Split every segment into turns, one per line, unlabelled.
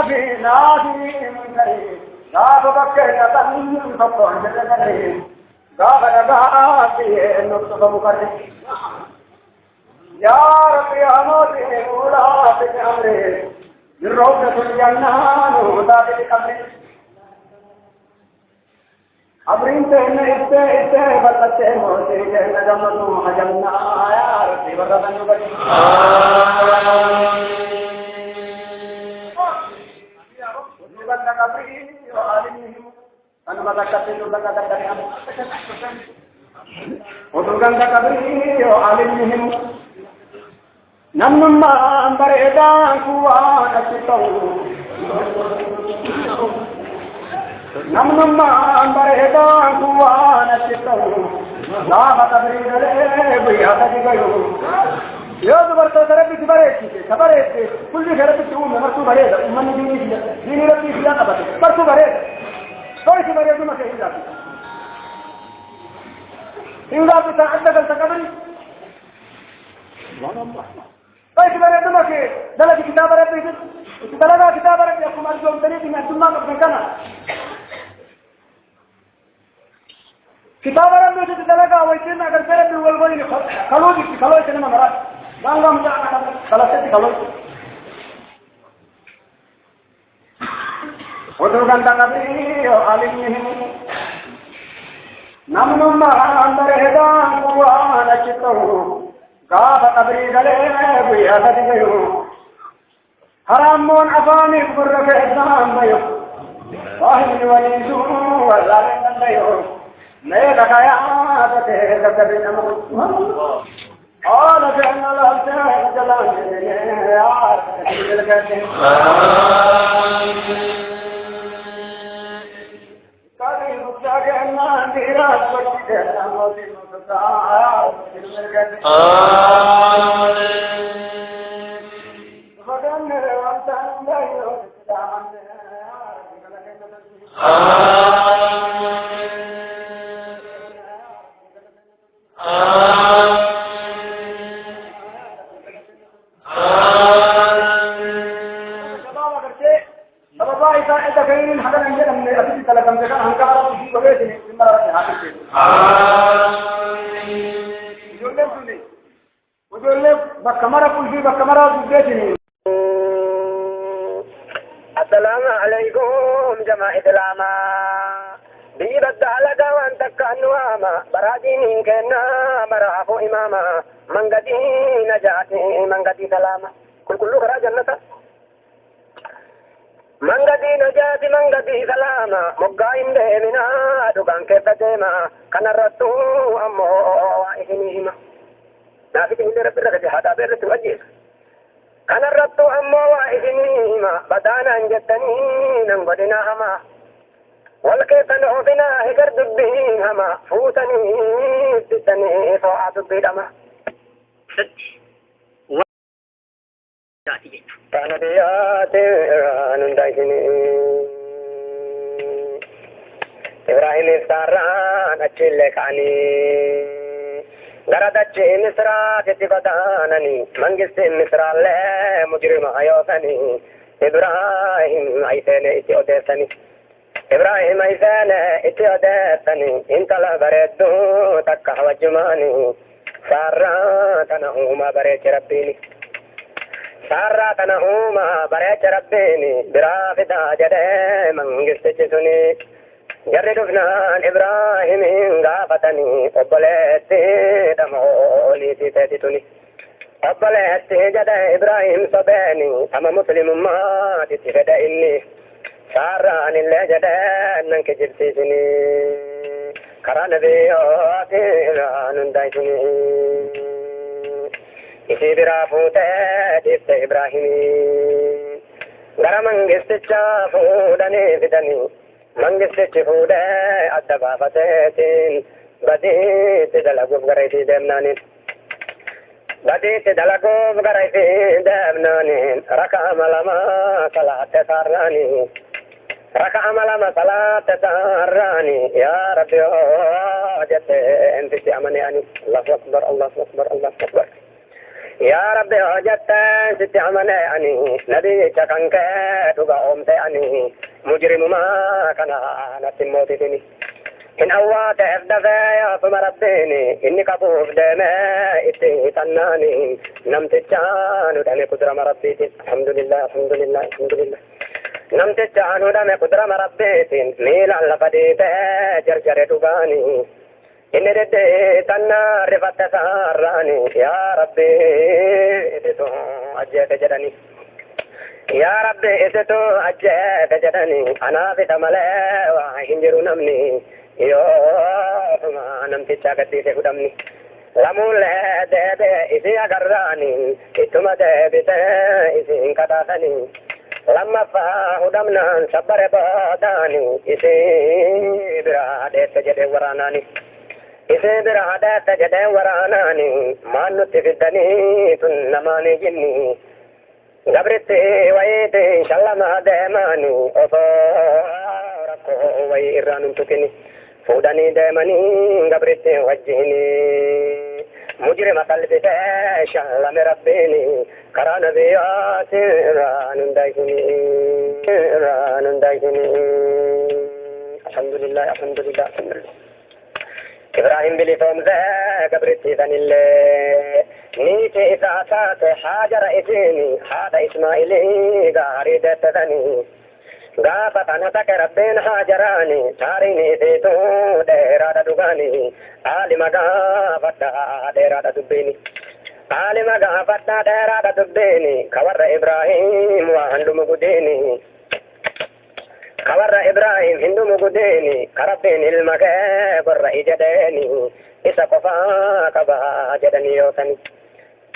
في نادي منكري غاب بكر تن فقون جلدري غاب نباتي نطف مكرر يا رب يا موتي ولا في أمري الروضة الجنة وذات القبر قبرين تهنا إته إته بلته موتي جنة جمنو حجمنا يا ربي وربنا بني نمما بريدان كوانا تتو نمما بريدان كوانا تتو لا تبريد لي بيا تجيو يا زبرت ربي تبارك تبارك كل شيء ربي تقوم مرتو بريد من ديني ديني ربي فيها قبل مرتو بريد كويس بريد ما كاين ذاك إن ذاك تعدى التقبل سبحان الله كويس بريد ما كاين دلك كتاب ربي دلك كتاب ربي أكو أرجو دليل من الدنيا قبل كنا كتاب ربي دلك ويتنا أقل ربي والغني خلودي خلودي كنا مرات بانغام جانا خلاص خلودي ودوغان تنبي عليهم نمنما برهدان قوانا چتو غاف قبري غلي بيا تديو حرامون افاني برك اسلام بيو واهن وليزو ولا بيو ما لقيا ته تدبي نمو قال فإن الله جل يا
السلام عليكم جماعة العامة بيبت على دوان تكأنواما برادين كنا برافو إماما من قدي نجاتي من قدي سلاما كل كل خراج جنة من قدي نجاتي من قدي سلاما مقايم ديمنا دوغان كيف ديما كان الرسو أمو وإهنيهما نافك إن رب الرغد هذا بيرت وجيس كان الرب أمو وإهنيهما بدانا أنجتني ننقدنا هما والكيف نعوذنا هجر دبين هما فوتني ستني فوعة الدما كان بياتي إبراهيم ساران أتشلك عني غردت مصر تتبدانني منجست مصر لا مجرم أيوثني إبراهيم عيسان إتيودسني إبراهيم عيسان إتيودسني انت لا بريدو تكه وجماني سارة تنهوما بريت ربيني سارة تنهوما بريت ربيني برافدا جده منجست جسني جردفنان إبراهيم غافتني أبلتي دمولي تتتني أبلتي جد إبراهيم صباني أما مسلم ما تتفد إني ساران اللي جد ننك جبسيتني كران بيوتي ران دايتني إسي برافوتي تفت إبراهيم غرمنجستشا فودني فدني منجستي فودة أدبا فتاتين بديت دلقوف غريتي دمنانين بديت دلقوف غريتي دمنانين ركع ملما صلاة ساراني ركع ملما صلاة ساراني يا ربي جت انت أمني أني الله أكبر الله أكبر الله أكبر Yaa Rabbi hojjetteen sitti amane ani nabicha kan kee dhuga oomte ani mujrimumaa kana natti mootitini. Hin awwaateef dafee yaasuma rabbiini inni qabuuf deemee itti tannaani namticha nu dhame kudrama rabbiitiin. Alhamdulillah, alhamdulillah, alhamdulillah. Namticha nu dhame kudrama rabbiitiin miilaan lafa dhiitee jarjare dhugaani. Inni deddeetannaa rifatte saarraani yaa Rabbi isitu ajjeete jedhani. Yaa Rabbi isitu ajjeete jedhani anaaf isa malee waa hin jiru namni yoosuma namticha gadhiise fudhamni. Lamuullee deebi'e isii agarraani ittuma deebisee isiin kataasani. Lammaffaa hudhamnaan sabbare boodaani isii biraa dheesse jedhee waraanaani. Isii biraa dheesse jedhee waraanaani maan nutti fiddanii tun namaanii jinni. Gabritti wayiiti shallamaa deemaani osoo rakkoo wayii irraa nun tuqini. Fuudhanii deemanii gabritti wajjini. Mujrima salbisee shallame rabbiini karaa nabiyyaati irraa nun daysini. Irraa nun daysini. Alhamdulillah, alhamdulillah, alhamdulillah. Ibrahim bilisoomsee gabritti sanillee niiti isaa taate Haajara isiini haadha Ismaa'ilii gaarii deessisanii. Gaafa kana take rabbiin Haajaraani taariin isiitu dheeraadha dhugaani aalima gaafadhaa dheeraadha dubbiini. Aalima gaafadhaa dheeraadha dubbiini ka warra Ibrahim waan dhumu gudiini. Ka warra Ibrahim hin dhumu gudiini ka rabbiin ilma kee gorra'i jedheeni isa qofaa qabaa jedhanii yoosani.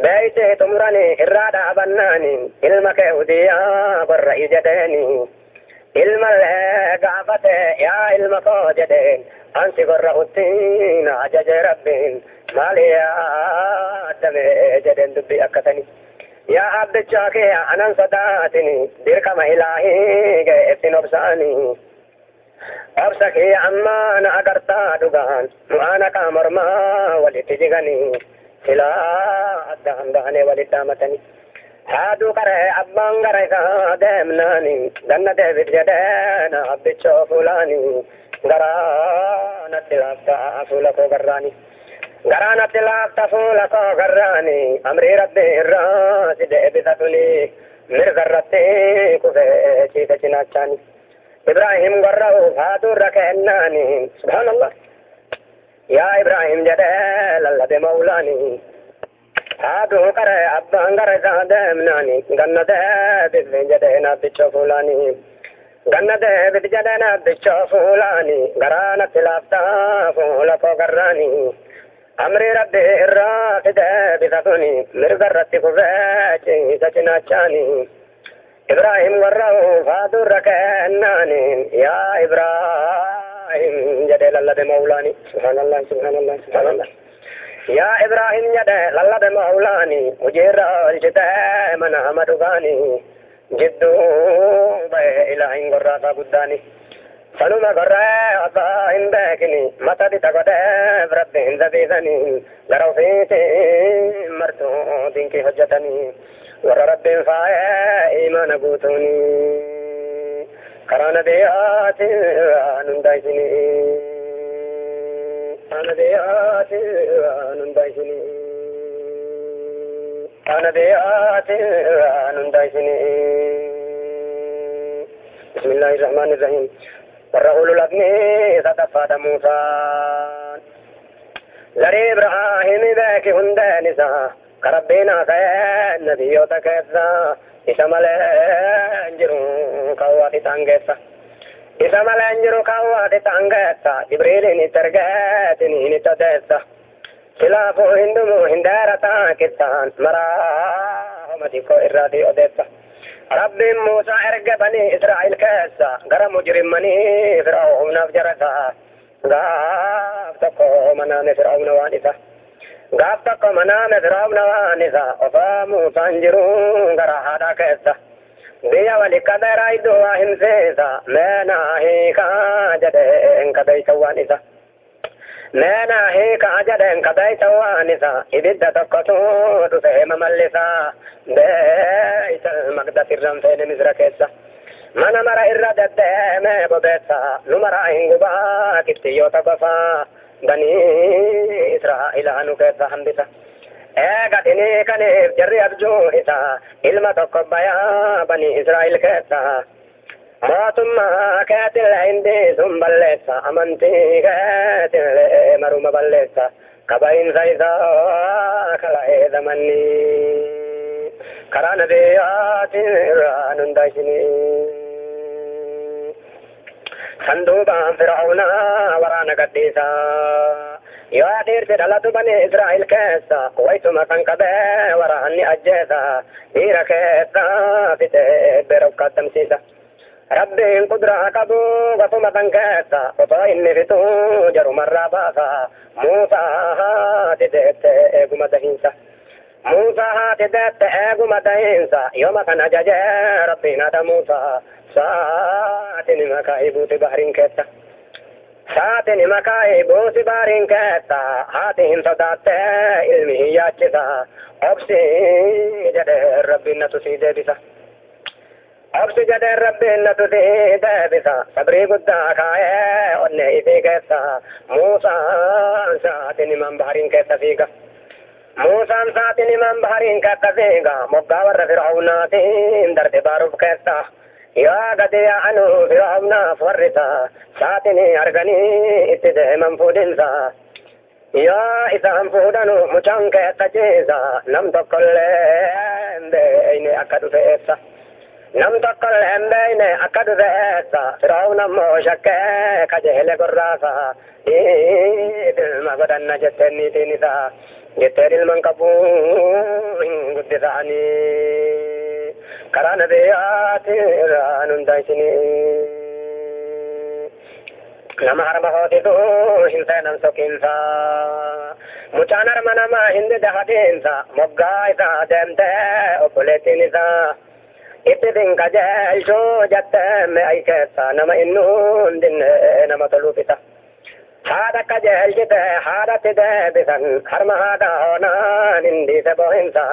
Beeytee xumuranii irraa dhaabannaani ilma kee hudiyaa gorra'i jedheeni. Ilmallee gaafate yaa ilma koo jedheen ansi gorra'uttiin ajaje rabbiin maali yaaddame jedheen dubbii akkasani. Yaa abbichaa kee anan sodaatini dirqama ilaahii geessin obsaani. Obsa kee ammaa na agartaa dhugaan mu'aana qaamormaa walitti jiganii silaa addaan baanee walitti dhaamatanii. Haaduu qaree abbaan gara isaa deemnaani ganna deebit jedheen abbichoo fuulaani garaa natti laaftaa fuula koo garraani. Garaa natti laafta fuula koo garraani amrii rabbi irraa si deebisa tuni mirga irratti kufee ciise cinaachaani. Ibrahim gorra'uuf haaduurra kennaani subhaanallah. Yaa Ibrahim jedhee lallabe mawlaani. Haaduu qaree abbaan gara isaa deemnaani ganna deebif jedheen abbichoo fuulaani. Ganna deebif jedheen abbichoo fuulaani garaa natti laaftaa fuula koo garraani. Amrii rabbi irraa si deebisa tuni mirga irratti kufee ciisa cinaachaani. Ibrahim gorra'uuf haaduurra kennaani yaa Ibrahim jedhee lallabe mawlaani. Subhaanallah, subhaanallah, subhaanallah. Yaa Ibrahim jedhee lallabe mawlaani hojiirra oolchitee mana hama dhugaani jidduu ba'ee ilaahin gorraasaa guddaani. Sanuma gorree osoo hin beekini mata bita godheef rabbi hin zabiisanii gara ofiitiin martuu dinqii hojjetanii warra rabbiin faayee imaana guutuuni karaa nabiyyaati nun daysini. Karaa nabiyyaati nun daysini. Karaa nabiyyaati nun daysini. Bismillahir Rahmanir Rahim. Warra ulul azmi sadaffaadha Muusaan. Zarii Ibraahimi beeki hundeen isaa ka rabbiin haasa'ee nabiyyoota keessa isa malee hin jiru kan waaqi isaan geessa. Isa malee hin jiru kan waaqi isaan geessa Jibriiliin itti ergeetiniin itti odeessa. Silaafuu hin dhumu hin dheerataa qixxaan maraa homa xiqqoo irraatii odeessa. Rabbiin Muusaa erge banii Israa'el keessa gara mujrimmanii Fir'aawnaaf jarasa. Gaaf tokko manaame Fir'aawna waan isa. Gaaf tokko manaame Fir'aawna waan isa osoo Muusaan jiru gara haadhaa keessa. Biyya wali qabeeraa iddoo waa himseesa meenaa hiikaa jedheen qabeeysa waan isa. Meenaa hiikaa jedheen kabeeyta waan isaa ibidda tokkotu dhufee mamallisaa beeytal maqdas irraan feene Misra keessa. Mana mara irra deddeemee bobeessa nu mara hin gubaa qibxiyyoota gofaa banii Israa'ilaa nu keessa hambisa. Eega dhinii kaniif jarri abjuu isaa ilma tokko bayaa banii Israa'il keessa. Mootummaa keetillee hindi sun balleessa amantii keetillee maruma balleessa kabahinsa isaa kala'ee zamanni karaa nabiyyaatiin irraa nun daayshinii. Sanduuqaan Fir'aawnaa waraana gadhiisaa. Yoo dhiirti dhalatu bani Israa'el keessa waytuma kan qabee waraanni ajjeesa dhiira keessa fitee beera ukkaattamsiisa. Rabbiin kuduraa qabu gafuma kan keessa otoo inni fituu jarumarraa baasa. Muusaa haati deette eeguma dahiinsa. Muusaa haati deette eeguma dahiinsa yooma kan ajajee Rabbiin haadha Muusaa. Saatiin makaa buuti bahriin keessa. Saatiin makaa buuti bahriin keessa. Haati hin sodaatte ilmi hin yaachisa. Obsi jedhee Rabbiin natu sii deebisa. Obsi jedhee Rabbiin natu sii deebisa. Sabrii guddaa kaa'ee onnee isii keessa. Muusaan saatiin himan bahriin keessa fiiga. Muusaan saatiin himan bahriin keessa fiiga. Moggaa warra Fir'aawnaatiin darte baaruuf keessa. Yaa gadi yaa'anu Fir'aawnaaf warrisa saatinii arganii itti deeman fuudhinsa. Yaa isaan fuudhanu mucaan keessa ciisa nam tokkollee hin beeyne akka dhufe eessa. Nam tokkollee hin beeyne akka dhufe eessa. Fir'aawna ammoo shakkee kajeele gorraasa. Ilma godhanna jetteen niitiin isaa jetteen ilman qabuu hin guddisaanii. Karaa nabiyyaatiin irraa nun daayshinii. Nama harma hootitu hin seenan soqiinsa. Mucaan harma namaa hin dide hadiinsa. Moggaa isaa deemtee obboleettiin isaa. Itti dinka jeelchuu jettee mi'ay keessa nama innuun dinne nama toluuf isa. Haadha qajeelchite haadhatti deebisan harma haadha hoonaan hin dhiise boo'insa.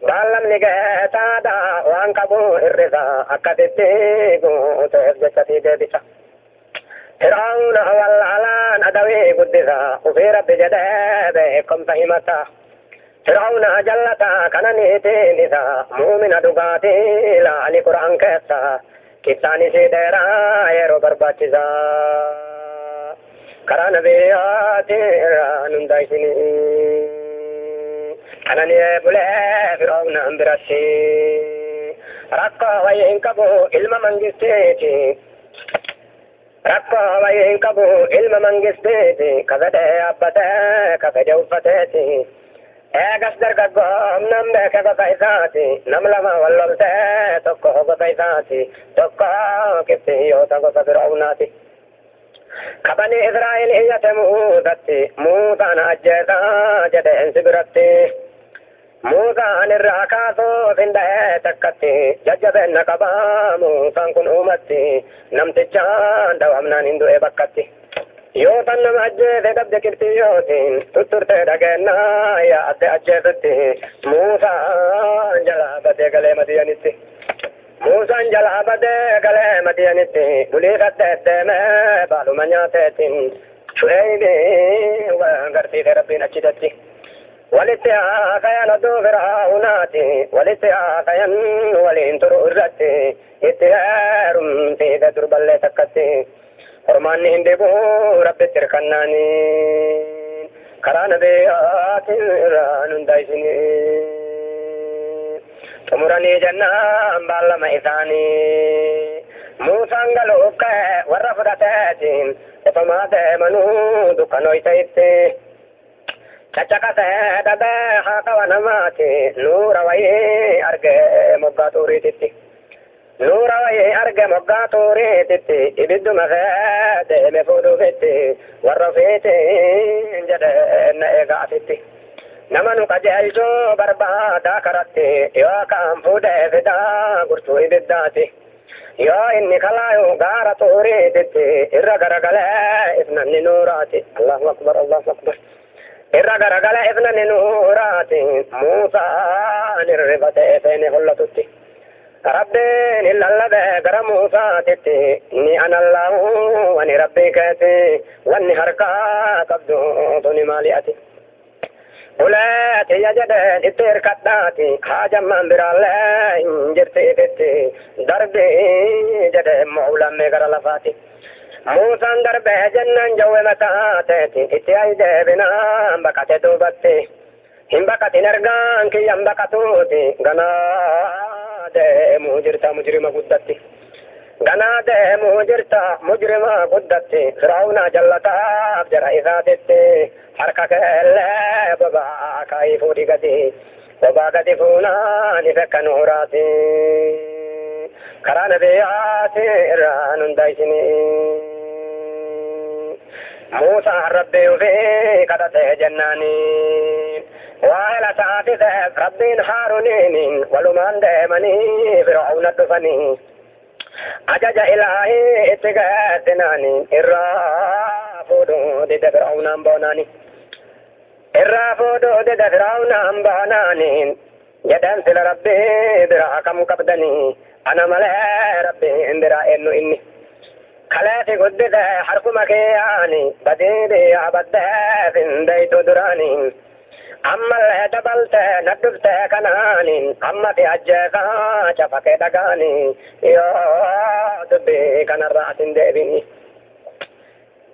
Baallamni geetaadha waan qabu hir'isa akkasitti guuteef jecha sii deebisa. Fir'aawna wallaalaan adawii guddisa ufii Rabbi jedhee beekumsa himata. Fir'aawna jallata kana niitiin isa muumina dhugaatii laali Qur'aan keessa qixxaan isii dheeraa yeroo barbaachisa. Karaa nabiyyaatiin irraa nun daayishinii. Kananii bulee Fir'aawnaan biratti rakkoo wayii hin qabu ilma mangisteeti. Rakkoo wayii hin qabu ilma mangisteeti. Ka fedhe yaabbatee ka fedhe uffateeti. Eegas dargaggoom nam beeke gosa isaati. Nam lama wal loltee tokko gosa isaati. Tokko qibxiyyoota gosa Fir'aawnaati. Kabani Israa'el iyyate Muusatti Muusaan ajjeesaa jedheen si biratti. Muusaan irraa kaasuuf hin dha'ee takkatti jajjabeenna qabaa Muusaan kun uumatti namtichaan dawamnaan hin du'e bakkatti. Yoo san nama ajjeese dhabde qibxiyyootiin tutturtee dhageennaa yaadde ajjeesutti Muusaan jalaa badee galee Madiyanitti. Muusaan jalaa badee galee Madiyanitti bulii saddeet deemee baaluma nyaateetiin Shu'eeybii waan garsiise Rabbiin achitatti. Walitti haasayan oduu Fir'aawnaati walitti haasayan waliin turu irratti itti heerumsiise durballee takkatti. Hormaanni hin dhibu Rabbitti hirkannaanii karaa nabiyyaatiin irraa nun daayishinii. Xumuranii jennaan baallama isaanii. Muusaan galuuf ka'e warra fudhateetiin otomaa deemanuu dukkanoysa itti. Caccaqasee dhabee haa qaba namaati nuura wayii argee moggaa xuuriititti. Nuura wayii arge moggaa xuuriititti ibidduma fee deeme fuudhuufitti warra ofiitiin jedhee na eega asitti. Nama nu qajeelchuu barbaadaa karatti yoo kaan fuudhee fidaa gurtuu ibiddaati. Yoo inni kalaayu gaara xuuriititti irra garagalee ifnanni nuuraati. Allahu akbar, Allahu akbar. Irra garagalee ifnanni nuuraati. Muusaan irrifatee seene hollatutti. Rabbiin hin lallabe gara Muusaatitti ni ana Allahu ani Rabbii keeti wanni harkaa qabdu tuni maali ati. Ulee tiyya jedheen itti hirkadhaati haajammaan biraallee hin jirti ifitti darbii jedhee immoo ulammee gara lafaati. Muusaan darbee jennaan jawwe mataa teeti itti ayi deebinaan baqate duubatti. Hin baqatin ergaan kiyyan baqatuuti ganaa deemuu jirta mujrima guddatti. Ganaa deemuu jirta mujrima guddatti Firaawuna jallataaf jara isaatitti harka keellee bobaa kaayii fuudhi gadi bobaa gadi fuunaan ife kan horaati. Karaa nabiyyaati irraan hunda isinii. Muusaan Rabbii ofii kadhatee jennaanii. Waa'ee taasiseef Rabbiin Haaruniin walumaan deemanii Firaawuna dhufanii. Ajaja ilaahii itti geessinaanii irraa fuudhuu dide Firaawunaan boonaanii. Irraa fuudhuu dide Firaawunaan boonaanii. Jedhan sila Rabbii biraa kam qabdanii ana malee Rabbiin biraa eenyu inni. Kaleeti guddise harkuma kiyyaani badii biyyaa baddeef hin beeytu duraanii. Ammallee dabaltee na dhuftee kanaaniin amma fi ajjeesaa cafaqee dhagaanii yoo dubbii kanarraa asin deebini.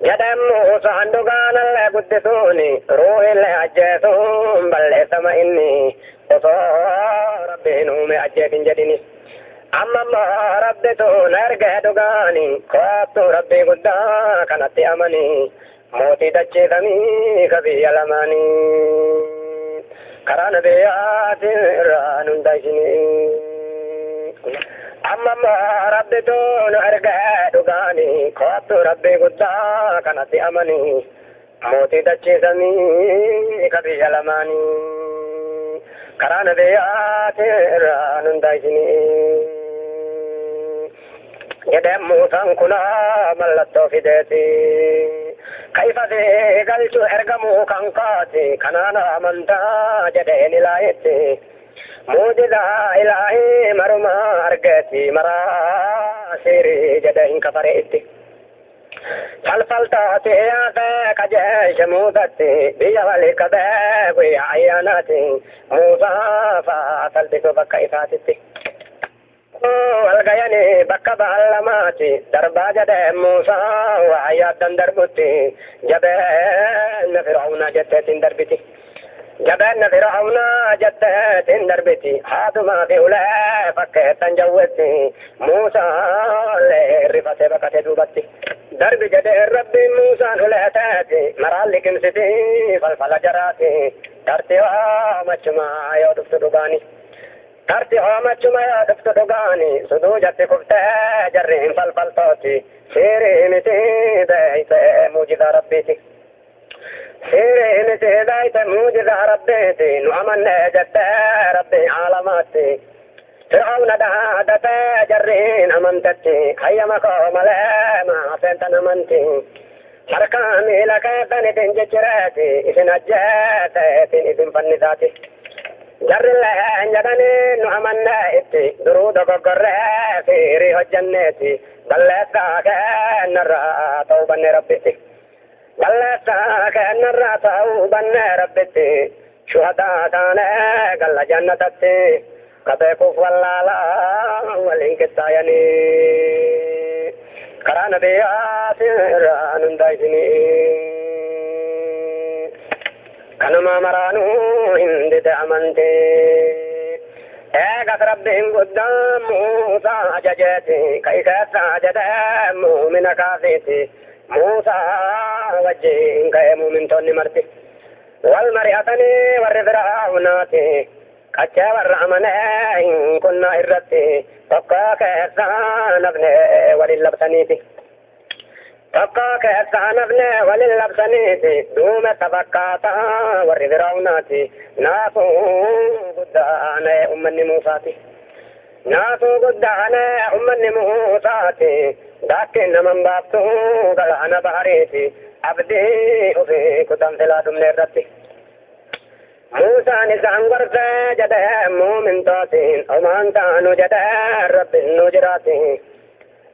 Jedhan Muusaan dhugaanallee guddisuuni ruuhillee ajjeesuun balleessama inni osoo Rabbiin uume ajjeefin jedhini. Amma immoo Rabbitu na ergee dhugaani koottu Rabbii guddaa kanatti amanii mootii dachiisamii ka biyya lamaanii. Karaa nabiyyaati irraan hunda isinii. Amma immoo Rabbitu nu ergee dhugaani koottu Rabbii guddaa kanatti amanii mootii dachiisamii ka biyya lamaanii. Karaa nabiyyaati irraan hunda isinii. Jedheen Muusaan kunaa mallattoo fideeti. Kaifa si galchu ergamuu kan kaati kanaan amantaa jedheen ilaahitti. Muujizaa ilaahii marumaa argeeti maraa siirii jedhee hin kafare itti. Falfaltooti yaasee qajeelshe Muusatti biyya walii qabee guyyaa ayyaanaati. Muusaa fa'aa salphisuu bakka isaatitti. Walgayanii bakka baallamaati darbaa jedhee Muusaa waa yaaddan darbutti jabeenna Firaawuna jetteetiin darbiti. Jabeenna Firaawuna jetteetiin darbiti haatumaa fi ulee fakkeettan jawwetti Muusaa rifatee baqatee duubatti. Darbi jedhee Rabbiin Muusaan ulee teeti maraan liqimsiti falfala jaraati tarti hoomachumaa yoo dhuftu dhugaani. Tarti hoomachuma yoo dhuftu dhugaani suduu jatti kuftee jarriin falfaltooti siirii miti beeyte muujizaa Rabbiiti. Siirii miti beeyte muujizaa Rabbiiti nu amannee jettee Rabbii aalamaatti. Fir'aawna dhaadatee jarriin amantetti hayyama koo malee maa seentan amanti. Harka miila keessan isin jijjireeti isin ajjeeteetiin isin fannisaati. Jarrilleen jedhanii nu amannee itti duruu dogoggorree fiirii hojjanneeti balleessaa kennarraa ta'uu bannee Rabbitti. Balleessaa kennarraa ta'uu bannee Rabbitti shuhadaa taanee galla jannatatti ka beekuuf wallaalaa waliin qixxaayanii karaa nabiyyaati irraan hunda isinii. Kanuma maraanuu hin dide amantii. Eegas Rabbiin guddaan Muusaa ajajeeti ka'i keessaa jedhee muumina kaasiiti. Muusaa wajjin ka'ee muumintoonni marti. Wal mari'atanii warri Firaawunaati. Qaccee warra amanee hin kunnaa irratti tokko keessaa nafne waliin labsaniiti. Tokko keessaa nafne waliin labsaniiti duumessa fakkaataa warri Firaawunaati. Naafuu guddaa na'e ummanni Muusaati. Naasuu guddaane ummanni Muusaati daakkiin naman baaftu galaana bahariiti abdii ofii kutan filaa dhumne irratti. Muusaan isaan gorsee jedhee muumintootiin omaan taanu jedhee rabbiin nu jiraati.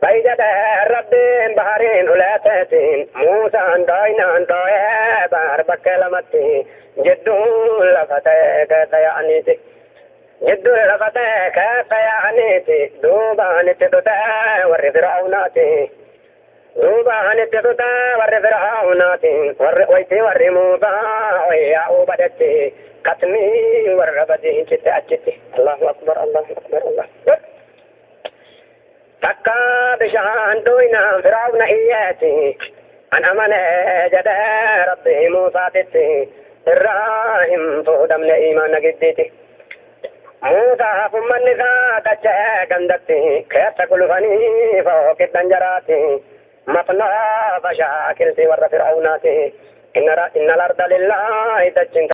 Bay jedhee rabbiin bahariin uleeteetiin Muusaan dooynaan dooyee bahar bakkee lamatti jidduun lafa ta'ee keessa yaa'aniiti. Jidduu lafa ta'ee keessa yaa'aniiti duubaan itti dhutee warri Fir'aawnaati. Duubaan itti dhutee warri Fir'aawnaati. Warri wayitii warri Muusaa yaa'uu badetti katmii warra badii hin citte achitti. Allahu akbar Allahu akbar Allah. Takka bishaan dooynaan Fir'aawna iyyeeti. An amanee jedhee rabbii Muusaatitti irraa hin fuudhamne imaana giddiiti. Muusaaf ummanni isaa dachee gandatti keessa gulufanii fooqidhan jaraati. Maqnaa fashaakilti warra Fir'aawnaati. Inna al-arda lillaahi dachin